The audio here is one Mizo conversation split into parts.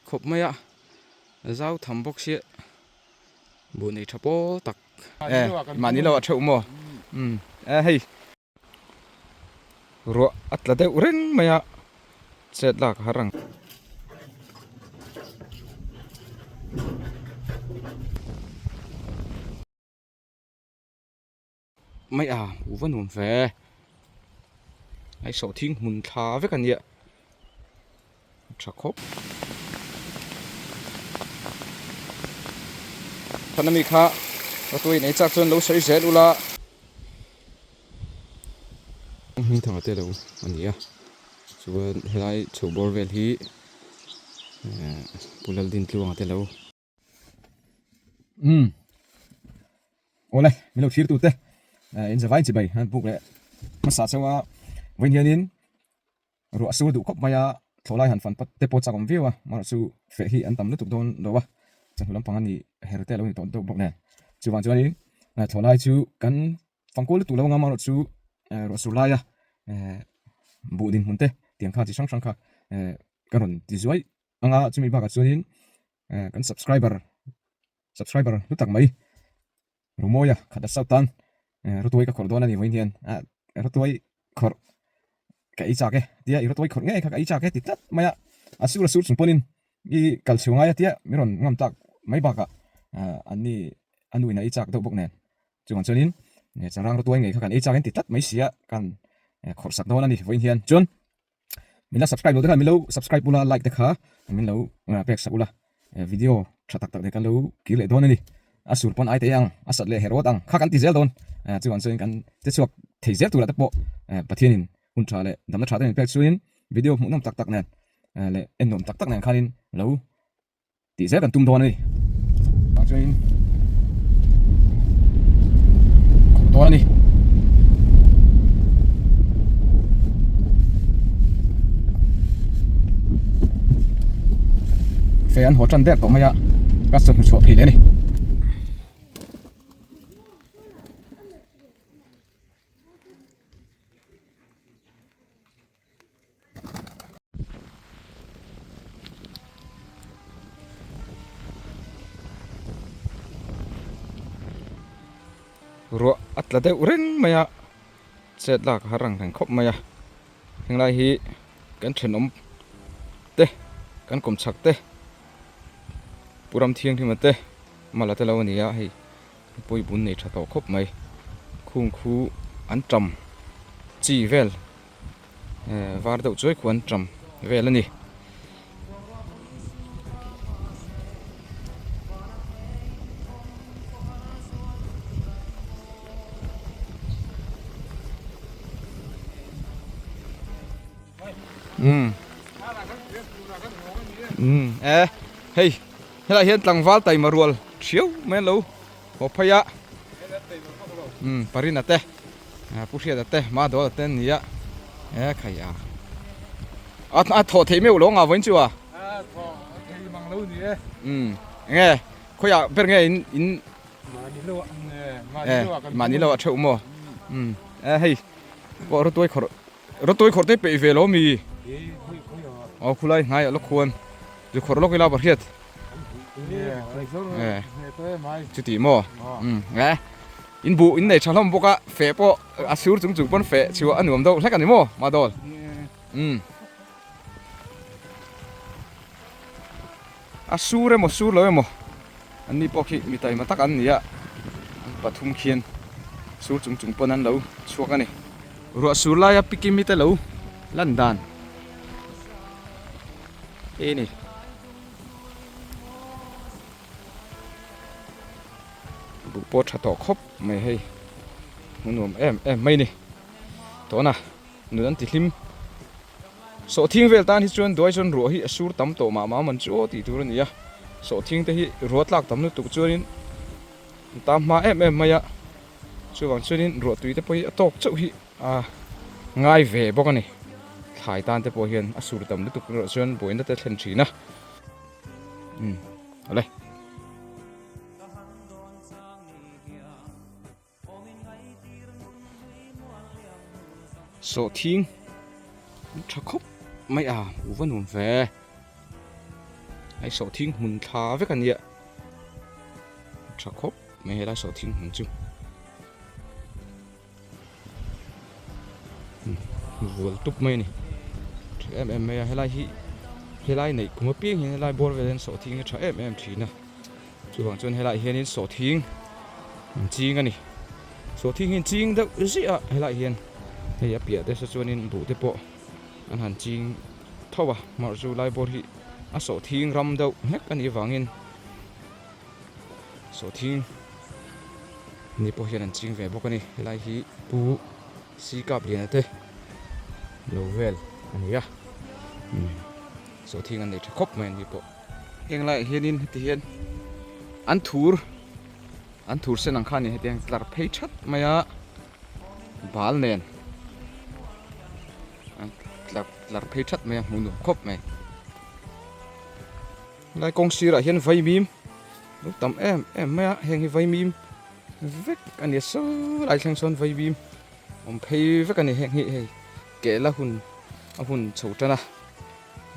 khawp mai a zau tham bawk sia buh nei tha pawl tak e mahni lo a theuh maw umm e hei ruah a tla deuh reng mai a chet lak a har ang. Mai a u va nuam ve ai sawh thing hmun thla vek a nia a tha khawp. Thana mi kha rawtuai nei chak chuan lo sawi zel ula. Hming thanga te lo a ni a chuan helai chho bawr vel hi Pu Laldintluanga te lo. Umm awle min lo thlir tute in zavai chi bai an buk leh hmasa chauh a vawiin hianin ruah a sur duh khawp mai a thlawhlai han fan pat te pawh chak awm viau a amaherawh chu feh hi an tam lutuk dawn lo a chawhnu lampang a ni her te a lo ni tawh deuh bawk nen chuvang chuanin thlawhlai chu kan fangkual lutuk lo anga amaherawh chu ruah sur laia buh dinhmun te tiang kha chi hrang hrang kha ka rawn ti zuai anga chumi bakah chuanin kan subscriber subscriber hlu tak mai Romawia khat a south tan rawtuai ka khawrh dawn a ni vawiin hian rawtuai khawrh ka ei chak e tia i rawtuai khawrh ngei kha ka ei chak e ti tlat mai a a sur a sur chung pawhin i kal chho ngai a tia mi rawn ngam tak mai bakah an ni a nu in a ei chak deuh bawk nen chuvang chuanin charang rawtuai ngei kha kan ei chak e ti tlat mai sia kan khawrh sak dawn a ni vawiin hian chuan. Min la subscribe lo te khan min lo subscribe ula like te kha min lo pek sak ula video tha tak tak te kan lo kir leh dawn a ni a sur pawn ai te ang a sat leh herh awt ang kha kan ti zel dawn chuan chuan kan che chhuak thei zel turah te pawh Pathianin hun tha leh damna tha te min pek chuanin video hmuhnawm tak tak nen leh en nuam tak tak nen khanin lo Tih zel kan tum dawn a ni. Tah chuanin khawp dawn a ni. Fei an haw tan der tawh mai a, ka chawhnu chhuah phei leh a ni. Ruah a tla deuh reng mai a chet lak a har ang reng khawp mai a henglai hi kan thenawm te kan kawm chhak te pu ram thianghlim a te mala te lo a ni a hei pawi bun nei tha tawh khawp mai khung khu an tam chi vel. Var deuh chuai khuan ṭam vel a ni. Umm umm e hei helaiah hian tlangval taima rual ṭhiau mai an lo haw phei a umm parina te. Pu Hriata te hma dawl te an ni a e khai a a thawh theih meuh lo nga vawiin chu a a thawh thei mang lo ni e umm enge khawiah ber nge in in mahni lo ah e mahni lo ah theuh maw umm e hei pawh rawtuai khawrh rawtuai khawrh te peih ve lo mi aw khulai hnaiah lawk khuan zu khawrh lawk ila Hriat e chuti maw umm e. In buh in nei tha hlawm bawk a, feh pawh a sur chung chung pawn feh chhuah a nuam deuh hlek a ni maw Madawl? Umm. A sur emaw sur lo emaw an ni pawh khi mi taima tak an ni a, an pathum khian sur chung chung pawn an lo chhuak a ni. Ruah sur laia pikimi te lo lan dan hi a ni. Buh pawh tha tawh khawp mai hei hmu nuam em em mai ni tawna nun an ti hlim sawhthing vel tan hi chuan duai chuan ruah hi a sur tam tawh mah mah man chu aw tih tur a ni a sawhthing te hi ruah tlak tam lutuk chuanin an tam hma em em mai a chuvang chuanin ruah tui te pawh hi a tawk chauh hi a ngai ve bawk a ni thlai tan te pawh hian a sur tam lutuk erawh chuan buaina te a thlen thin a. Umm awle. Sawhthing tha khawp mai a u va nuam ve. Hei sawhthing hmun thla vek a nia tha khawp mai helai sawhthing hmun chu vual tup mai a ni tha em em mai a helai hi helai neih kum apiang hian helai bawr vel hian sawhthing hi tha em em thin a chuvang chuan helai hianin sawhthing an ching a ni sawhthing hi an ching deuh ziah a helai hian hei a piah te saw chuanin buh te pawh an han ching tho a hmarh chu lai bawr hi a sawhthing ram deuh hlek a nih avangin sawhthing ni pawh hian an ching ve bawk a ni helai hi pu sikap liana te lo vel a ni a sawhthing an nei tha khawp mai an ni pawh heng laiah hianin heti hian an thur an thur sen ang kha a ni hetiang tlar phei that mai a bal nen tlar tlar phei that mai a hmuh nuam khawp mai helai kawng sirah hian vaimim lo tam em em mai a heng hi vaimim vek a ni a saw lai thleng sawn vaimim awm phei vek a ni heng hi hei kehla hun a hun chho tan a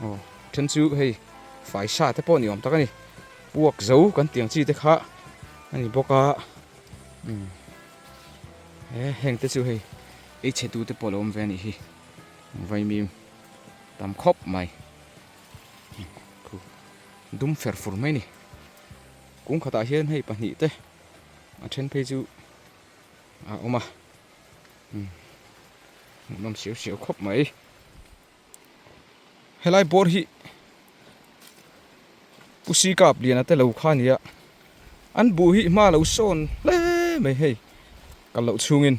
aw then chu hei faisa te pawh ni awm tak a ni puak zo kan tih ang chi te kha a ni bawk a umm he heng te chu hei ei chhe tu te pawh a lo awm ve a nih hi vaimim tam khawp mai. Dum fer fur mai a ni. Kung khatah hian hei pahnih te a then phei chu a awm a hmuhnawm siau siau khawp mai. Helai bawr hi Pu Sikap Liana te lo kha a ni a, an buh hi hma lo sawn hle mai hei kal loh chhungin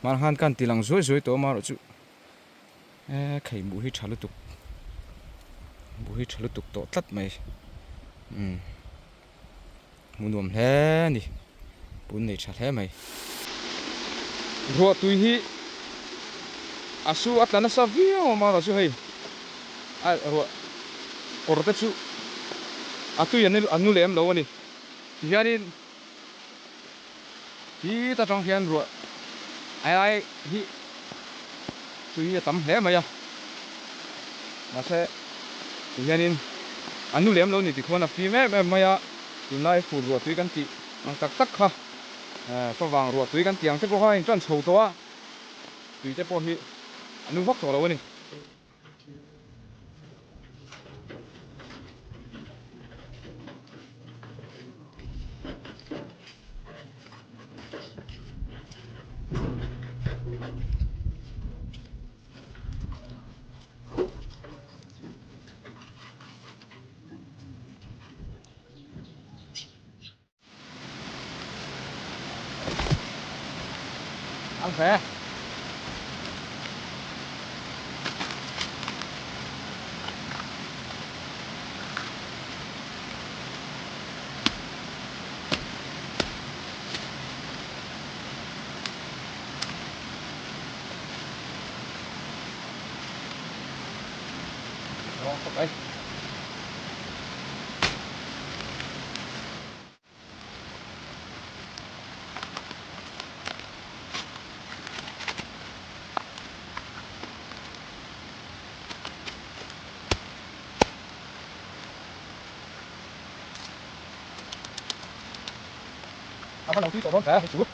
hmar khan ka han ti lang zuai zuai tawh a amaherawhchu. Eee khei buh hi tha lutuk buh hi tha lutuk tawh tlat mai umm hmuh nuam hle a ni pun nei tha hle mai. Ruah tui hi a su a tla nasa viau a marawh chu hei a ruah kawr te chu a tui a nu lem lo a ni tihianin Hi ta tang hian ruah ai ai hi tui hi a tam hle mai a, mahse ti hianin a nu lem lo ni tikhuan a fim em em mai a, tunlai fur ruah tui kan tih ang tak tak kha favang ruah tui kan tih ang te pawh kha a intan chho tawh a, tui te pawh hi a nu vak tawh lo a ni. Ăn khỏe. Ngon không đây. A bắt đầu tui tổ đón cả chú.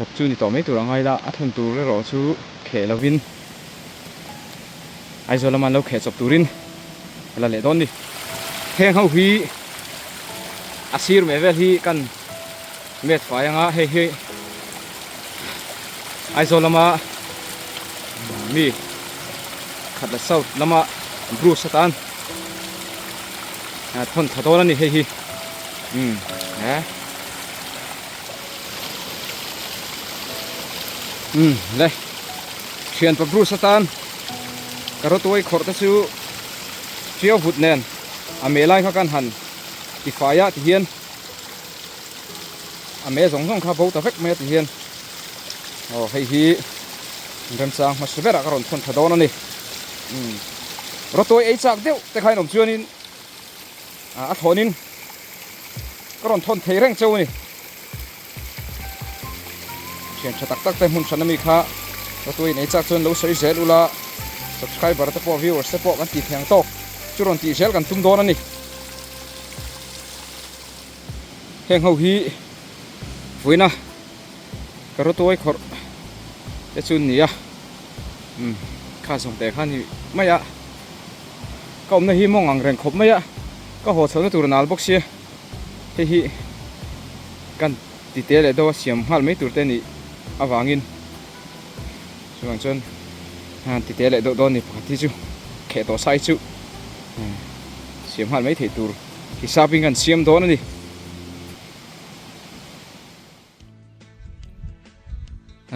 Khat chu ni tawh mai tur a ngai la, a thawn tur erawh chu kheh lovin Aizawl lama an lo kheh chawp turin a la leh dawn ni. Heng ho hi a sir meh vel hi kan met fai anga hei hi Aizawl lama mi khat la south lama Bruce atan thawn tha dawn a ni hei hi umm he. Umm le thianpa Bruce atan ka rawtuai khawrh te chu chiau vut nen a meh lai kha kan han ti fai a ti hian a meh zawng zawng kha bo ta vek mai a ti hian aw hei hi remchang hmasa berah ka rawn thawn tha dawn a ni umm rawtuai ei chak deuh te kha in awm chuanin a thlawnin ka rawn thawn thei reng cheu a ni. Thian tha tak tak te hmun hran ami kha rawtuai in ei chak chuan lo sawi zel ula subscriber te pawh viewers te pawh kan tih thei ang tawk chu rawn tih zel kan tum dawn a ni. Heng ho hi vawiina ka rawtuai khawrh te chu an ni a umm kha zawng teh kha a ni mai a. Ka awmna hi mawng ang reng khawp mai a, ka haw chhohna tur a nal bawk sia, hei hi kan ti te leh deuh a siam nghal mai tur te nih avangin chuvang chuan han ti te leh deuh dawn ni pakhat hi chu kheh tawh sai chu siam nghal mai theih tur hisapin kan siam dawn a ni.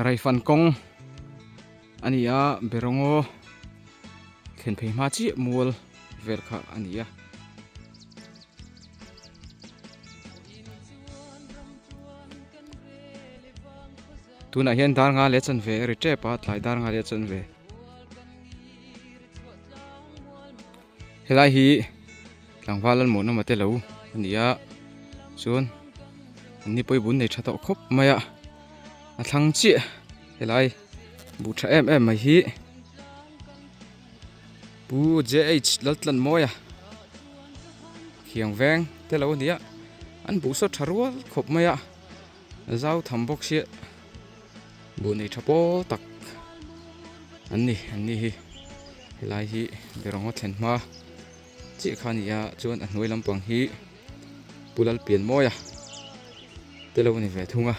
Raifan kawng a ni a Berongo thlen phei hma chiah mual vel kha a ni a. Tunah hian dar nga leh chanve a ri tep a tlai dar nga leh chanve. Helai hi tlangval an mawhna mate lo a ni a chuan an ni pawh hi bun nei tha tawh khawp mai a a thlang chiah helai buh tha em em mai hi Pu J_H Laltlanmawia thiang veng te lo a ni a an buh saw tha rual khawp mai a zau tham bawk sia buh nei tha pawl tak an ni an ni hi helai hi berawnga thlen hma chiah kha a ni a chuan a hnuai lampang hi Pu Lalpianmawia te lo a ni ve thung a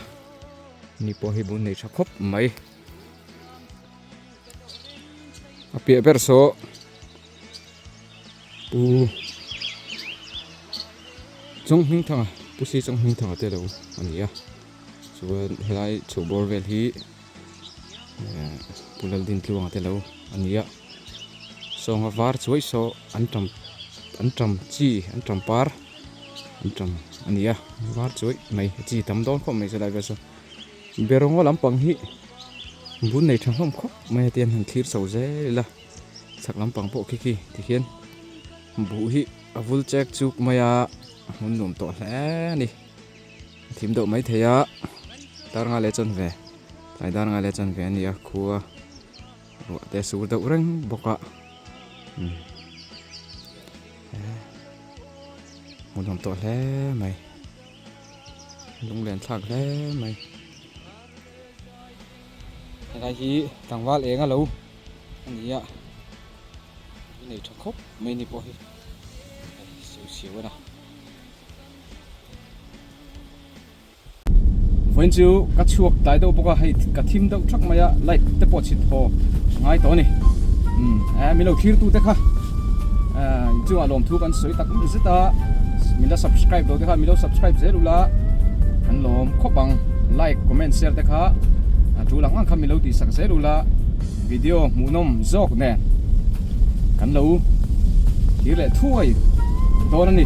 ni pawh hi bun nei tha khawp mai a piah ber saw Pu Chawnghmingthanga Pu Si Chawnghmingthanga te lo a ni a chuan helai chho bawr vel hi Pu Laldintluanga te lo a ni a sawnga var chuai saw an tam an tam chi an tam par an tam a ni a var chuai mai chi tam dawn khawp mai chulai vel saw berawnga lampang hi bun nei tha hlawm khawp mai a tiang han thlir chho zel ila chhak lampang pawh khi khi tikhian buh hi a vul chek chuk mai a hmun nuam tawh hle a ni. A thim deuh mai thei a dar nga leh chuan ve tlai dar nga leh chuan ve a ni a khua ruah te a sur deuh reng bawk a umm hmuhnawm tawh hle mai lunglen thlak hle mai helai hi tlangval eng a lo a ni a nei tha khawp mai ni pawh hi siau siau a na. Vawiin chu ka chhuak tlai deuh bawk a hei ka thim deuh thak mai a light te pawh chhit haw a ngai tawh a ni umm eh min lo thlir tu te kha eh inchungah lawmthu kan sawi tak zet a min la subscribe lo te kha min lo subscribe zel ula kan lawm khawp ang like comment share te kha a tul ang ang kha min lo tihsak zel ula video hmuhnawm zawk nen kan lo thlir leh thuai dawn a ni.